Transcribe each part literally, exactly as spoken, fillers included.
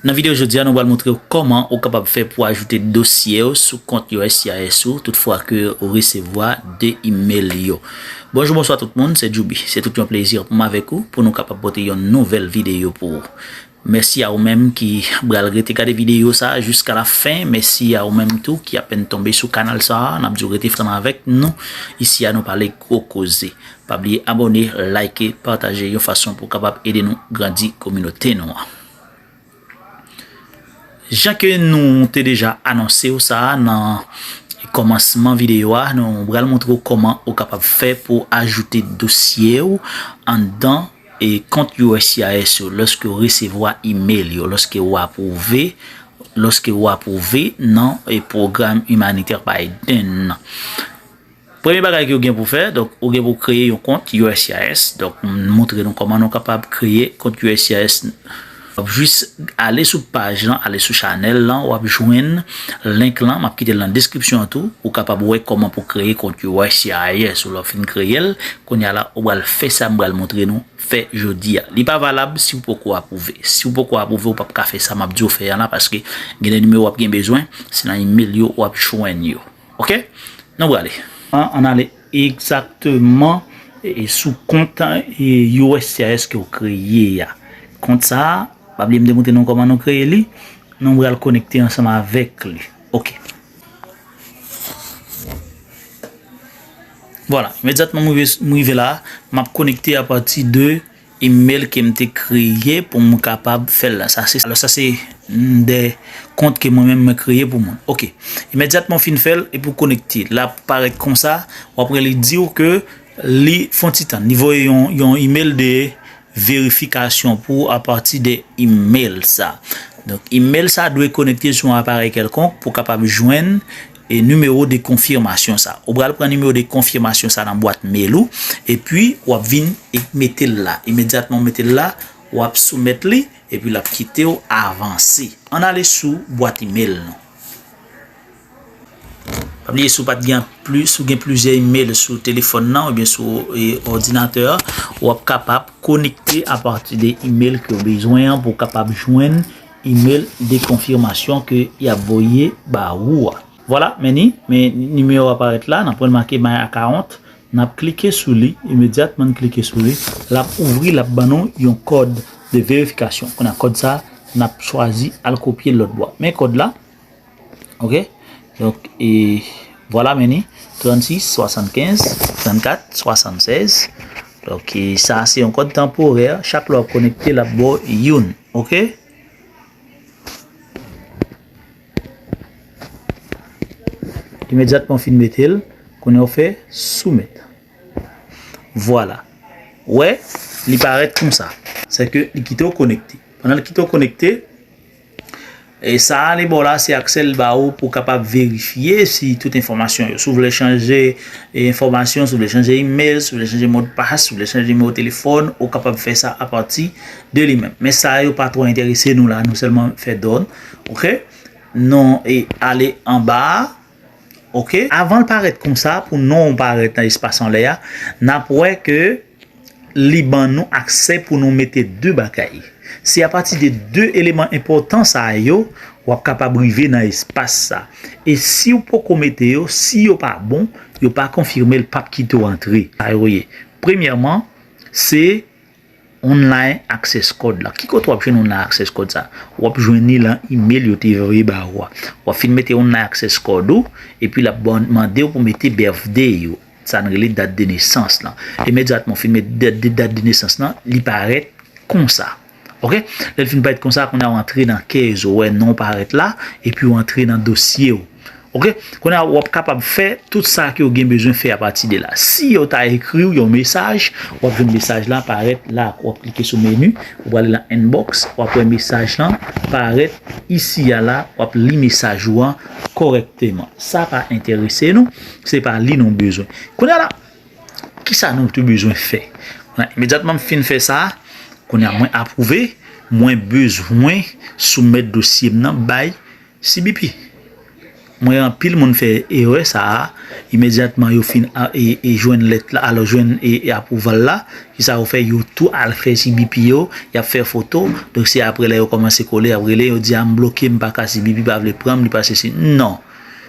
Nan videyo jodi a, nou pral montre w kòman ou kapab fè pou ajoute dosye w sou kont U S C I S ou, toutfwa ke ou resevwa de imèl yo. Bonjou, bonswa tout moun, se Djoubi. Se tout yon plezi pou m avèk ou, pou nou kapab pote yon nouvèl videyo pou ou. Mèsi a ou menm ki pral rete gade videyo sa a jiska la fen. Mèsi a ou menm tou ki apèn tonbe sou kanal sa a. N ap di w rete fran avèk nou. Isi a, nou pale gwo koze. Pa bliye abòne, like, pataje yon fason pou w kapab ede nou grandi kominote nou an. Jan ke nou te deja anonse w sa a nan kòmansman videyo a, nou pral montre w kòman ou kapab fè pou ajoute dosye w anndan e kont U S C I S yo lòske w resevwa imèl yo, lòske w apwouve, lòske w apwouve nan e pwogram imanitè Biden nan. Premye bagay ke w gen pou fè, donk, ou gen pou kreye yon kont U S C I S. Donk, m montre nou kòman nou kapab kreye kont U S C I S. W ap jis ale sou paj lan, ale sou chanèl lan, w ap jwenn link lan, m ap kite l nan deskripsyon an tou. Ou kapab wè kòman pou kreye kont U S C I S. Ou lè w fin kreye l, kounye a la, ou pral fè sa m pral montre nou fè jodi a. Li pa valab si w poko apwouve. Si w poko apwouve, ou p ap ka fè sa m ap di w fè a la, paske gen de nimewo w ap gen bezwen, se nan imèl yo w ap jwenn yo. Oke? Nou prale. An, ann ale egzakteman e, e sou kont e, U S C I S ke w kreye a. Kont sa a, pa bliye m te montre nou kòman nou kreye li. Nou pral konekte ansanm avèk li. Oke. Vwala, imedyatman m rive, m rive la, m ap konekte apati de imèl ke m te kreye pou m kapab fè l la. Sa se, alò, sa se, mm, de kont ke mwen menm mwen kreye pou mwen. Oke. Imedyatman w fin fè l, epi w konekte. L ap parèt konsa, w ap wè li di w ke li fè yon ti tann. Li voye yon, yon imèl de verifikasyon pou w apati de imèl sa. Donk, imèl sa dwe konekte sou yon aparèy kèlkonk pou w kapab jwenn e nimewo de konfimasyon sa. Ou pral pran nimewo de konfimasyon sa nan bwat mèl ou, epi w ap vin e mete l la. Imedyatman w mete l la, w ap soumèt li, epi l ap kite w avanse. Ann ale sou bwat imèl nou. Pa bliye, si w pa t gen pli, si w gen plizyè imèl sou telefòn nan oubyen sou e, òdinatè a, w ap kapab konekte apati de imèl ke w bezwen an pou w kapab jwenn imèl de konfimasyon ke y ap voye ba ou a. Vwala, men ni, men nimewo a parèt la, nan pwen make My Account, n ap klike sou li, imedyatman n klike sou li, l ap ouvri, l ap ban nou yon kòd de verifikasyon. Kounye a kòd sa, n ap chwazi al kopye l lòt bò. Men kòd la, oke? Donk, e vwala, men ni, trannsis, swasannkenz, trannkat, swasannsèz. Donk, e sa se yon kòd tanporè, chak lè w ap konekte, l ap ba w youn, oke? Imedyatman w fin mete l, kounye a w fè soumèt. Vwala. Wè, li parèt konsa. Sèke li kite w konekte. Pandan l kite w konekte, e sa a li ba w la, se aksè l ba ou pou w kapab verifye si tout enfòmasyon yo. Si w vle chanje e, enfòmasyon, si w vle chanje imèl, si w vle chanje modpas, si w vle chanje nimewo telefòn, ou kapab fè sa apati de li menm. Men sa yo pa twò enterese nou la, nou sèlman fè done. Oke? Nou e ale anba a. Oke? Avan l parèt konsa, pou non w parèt nan espas anlè a, n ap wè ke li ban nou aksè pou nou mete de bagay. Se apati de de eleman enpòtan sa yo, w ap kapab rive nan espas sa. E si w poko mete yo, si yo pa bon, yo pa konfime, l p ap kite w antre. Sa yo ye. Premyèman, se Online Access Code la. Ki kote w ap jwenn Online Access Code sa? W ap jwenn li lan imèl yo te voye ba ou a. W ap fin mete Online Access Code ou, epi l ap ban, mande w pou mete birthday ou. Sa n rele dat de nesans lan. Imedyatman w fin mete dat de, dat de nesans lan, li parèt konsa. Oke? Lè l fin parèt konsa, kounye a w antre nan case ou, wè non w parèt la, epi w antre nan dosye w. Oke? Kounye a w ap kapab fè tout sa ke w gen bezwen fè apati de la. Si yo ta ekri w yon mesaj, w ap jwenn mesaj la parèt la. W ap klike sou meni, ou prale lan inbox, w ap wè mesaj lan parèt isi a la, w ap li mesaj ou an kòrèkteman. Sa pa enterese nou, se pa li nou bezwen. Kounye a la, kisa nou te bezwen fè? Kounye a, imedyatman m fin fè sa, kounye a mwen apwouve, mwen bezwen soumèt dosye m nan bay C B P. Mwen, anpil moun fè erè sa a, imedyatman yo fin a- e, e jwenn lèt la, alò jwenn e, e apwouval la, kisa yo fè, yo tou al fè C B P yo, y ap fè foto, donk se apre lè yo kòmanse kole, y ap rele, yo di a m bloke, m pa ka, C B P pa vle pran m, li pa sesi. Non,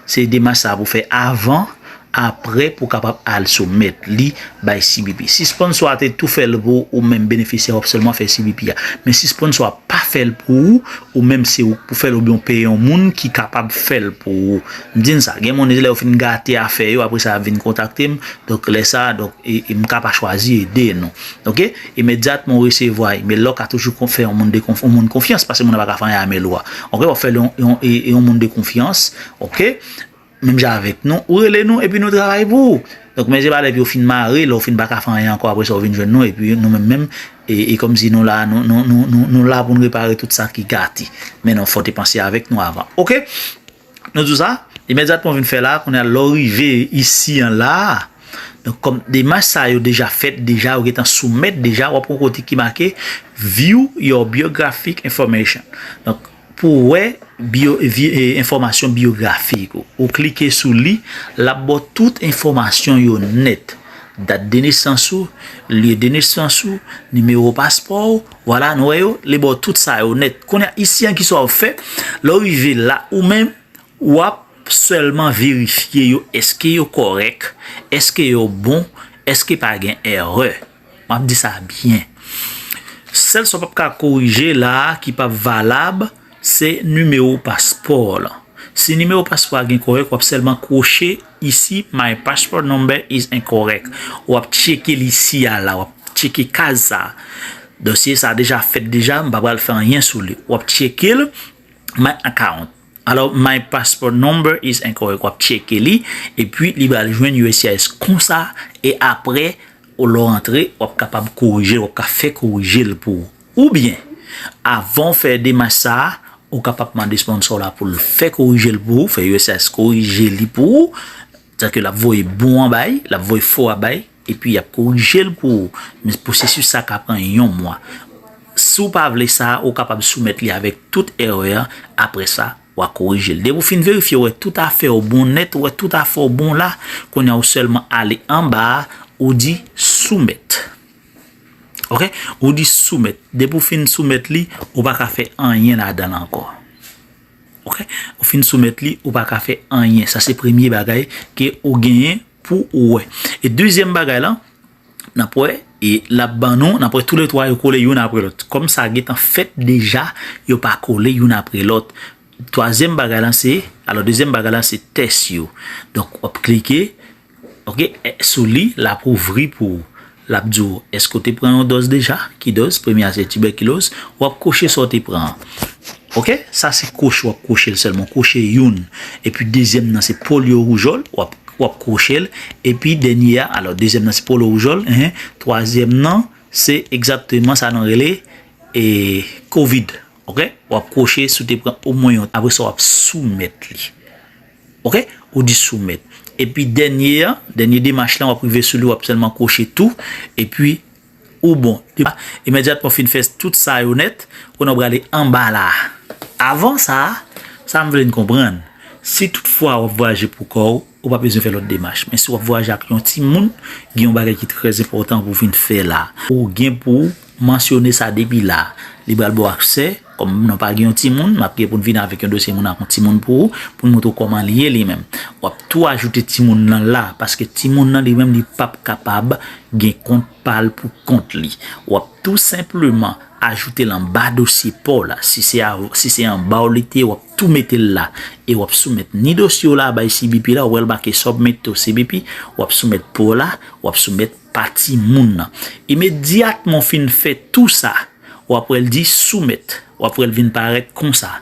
se demach sa a pou fè avan, apre pou kapab al soumèt li bay C B P. Si sponsò a te tou fè l pou ou, ou menm benefisyè, w ap sèlman fè C B P a. Men si sponsò a pa fè l pou ou, ou menm se ou k pou fè l oubyen w peye yon moun ki kapab fè l pou ou. M di n sa, gen moun lè yo fin gate afè yo, apre sa y ap vin kontakte m, donk lè sa a, donk e, e m ka pa chwazi ede nou. Oke? Imedyatman w resevwa imèl la, w ka toujou kon- fè yon moun de konf- yon moun konfyans, paske moun nan pa ka fè anyen a imèl ou a. Oke? W ap fè l yon, yon, e- e yon moun de konfyans, oke? Menm jan avèk nou, ou rele nou epi nou travay pou ou. Donk, men se pa lè epi yo fin mare, lè w fin pa ka fè anyen ankò, apre sa w vin jwenn nou, epi nou menm menm, e, e kòmsi nou la, nou, nou, nou, nou, nou la pou n repare tout sa ki gate. Men non, fò w te panse avèk nou avan. Oke? Nou di w sa, imedyatman w vin fè la, kounye a lè w rive isi an la, donk kòm demach sa yo deja fèt deja, yo gentan soumèt deja, w ap wè yon kote ki make View your biographic information. Donk, pou w wè byo, vi- e, enfòmasyon byografik ou. Ou klike sou li, l ap ba w tout enfòmasyon yo nèt. Dat de nesans ou, lye de nesans ou, nimewo paspò w, vwala, nou wè yo, li ba w tout sa yo nèt. Kounye a, isi an, kisa w ap fè, lè w rive la, ou menm, w ap sèlman verifye yo, èske yo kòrèk, èske yo bon, èske pa gen erè. M ap di sa byen. Sèl sa w p ap ka korije la a ki p ap valab, se nimewo paspò w lan. Si nimewo paspò a gen kòrèk, w ap sèlman kwoche isi, My passport number is incorrect. W ap tcheke l isi a la, w ap tcheke kaz sa a. Dosye sa a deja fèt deja, m pa pral fè anyen sou li. W ap tcheke l, My account. Alò, My passport number is incorrect. W ap tcheke li, epi li pral jwenn U S C I S konsa, e apre, lè w rantre, w ap kapab korije l, w ap ka fè korije l pou ou. Oubyen, avan w fè demach sa a, ou kapab mande sponsò w la pou l fè korije l pou ou, fè U S C I S korije li pou ou. Sètadi ke l ap voye bon an bay, l ap voye fo a bay, epi y ap korije l pou ou. Men pwosesis sa ka pran yon mwa. Si w pa vle sa, ou kapab soumèt li avèk tout erè a, apre sa, w a korije l. Depi w fin verifye, w wè tout afè w bon nèt, w wè tout afè w bon la, kounye a ou sèlman ale anba a, ou di soumèt. Oke? Ou di soumèt. Depi w fin soumèt li, ou pa ka fè anyen ladan l ankò. Oke? Ou fin soumèt li, ou pa ka fè anyen. Sa se premye bagay ke ou genyen pou ou wè. E dezyèm bagay lan, n ap wè, e l ap ban nou, n ap wè toulètwa yo kole youn apre lòt. Kòm sa gentan fèt deja, yo pa kole youn apre lòt. Twazyèm bagay lan se, alò, dezyèm bagay lan se tès yo. Donk, w ap klike, oke, e, sou li, l ap ouvri pou ou. L ap di w, èske w te pran yon dòz deja? Ki dòz? Premye a se tibèkiloz. W ap kwoche sa w te pran an. Oke? Sa se kwoche, w ap kwoche l sèlman. Kwoche youn. Epi dezyèm nan se polyo woujòl. W ap, w ap kwoche l. Epi dènye a, alò, dezyèm nan se polyo woujòl. Enhen. Twazyèm nan, se egzakteman sa nou rele, e, kovid. Oke? W ap kwoche si w te pran omwen yon. Apre sa, w ap soumèt li. Oke? Ou di soumèt. Epi dènye an, dènye demach lan, w ap rive sou li, w ap sèlman kwoche tou. Epi, ou bon. Imedyatman w fin fè tout sa yo nèt, kounye a w prale anba la a. Avan sa, sa m vle n konprann. Si toutfwa w ap vwayaje pou kò w, ou pa bezwen fè lòt demach. Men si w ap vwayaje ak yon timoun, gen yon bagay ki trè enpòtan pou w vin fè la. Ou gen pou w mansyone sa depi la. Li pral ba w aksè, kòm nou pa gen yon timoun, n ap gen pou n vin avèk yon dosye moun ak yon timoun pou ou, pou n montre w kòman li ye li menm. W ap tou ajoute timoun nan la, paske timoun nan li menm li p ap kapab gen kont pa l pou kont li. W ap tou senpleman ajoute l anba dosye pa w la. Si se a, si se anba w li te ye, w ap tou mete l la. E w ap soumèt ni dosye w la bay C B P la, ou wè l make submit to C B P, w ap soumèt pa w la, w ap soumèt pa timoun nan. Imedyatman w fin fè tou sa, w ap wè l di soumèt. W ap wè l vin parèt konsa.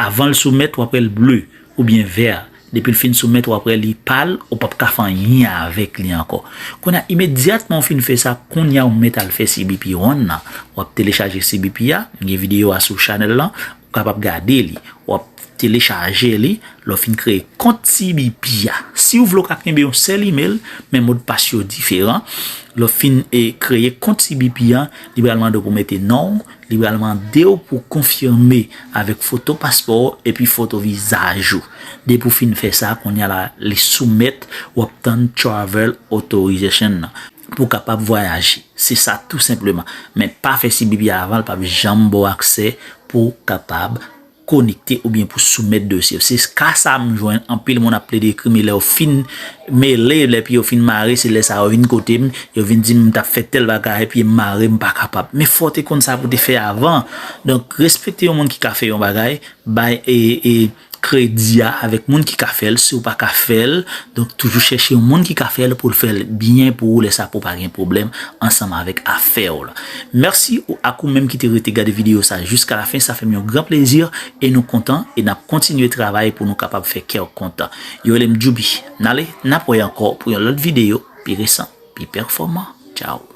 Avan l soumèt, w ap wè l ble oubyen vè. Depi l fin soumèt, w ap wè li pal, ou p ap ka fè anyen avèk li ankò. Kounye a, imedyatman w fin fè sa, kounye a w mèt al fè C B P one nan. W ap telechaje C B P a, m gen videyo a sou chanèl lan. Ou kapab gade li, w ap telechaje li, lè w fin kreye kont C B P a. Si w vle, w ka kenbe yon sèl imèl, men modpas yo diferan. Lè w fin e, kreye kont C B P a, li pral mande w pou mete non w, li pral mande w pou konfime avèk foto paspò w epi foto vizaj ou. Depi w fin fè sa, kounye a la, li soumèt, w ap tann travel authorization nan pou w kapab vwayaje. Se sa tou senpleman. Men pa fè C B P a avan, l p ap janm ba w aksè pou w kapab konekte oubyen pou soumèt dosye. Se ka sa m jwenn, anpil moun ap plede ekri m, lè yo fin mele, lè pye yo fin mare, se lè sa yo vin kote m, yo vin di m m t ap fè tèl bagay, pye m mare, m pa kapab. Men fò w te konn sa pou w te fè avan. Donk, respekte yon moun ki ka fè yon bagay, bay e, e kredi a avèk moun ki ka fè l. Si w pa ka fè l, donk toujou chèche yon moun ki ka fè l pou l fè l byen pou ou, lè sa pou w pa gen pwoblèm ansanm avèk afè w la. Mèsi ou, ak ou menm ki te rete gade videyo sa jiska la fen, sa fè m yon gran plezi e nou kontan e n ap kontinye travay pou nou kapab fè kè w kontan. Yo rele m Djoubi. N ale, n ap wè ankò pou yon lòt videyo pi resan, pi pèfòman. Tchao.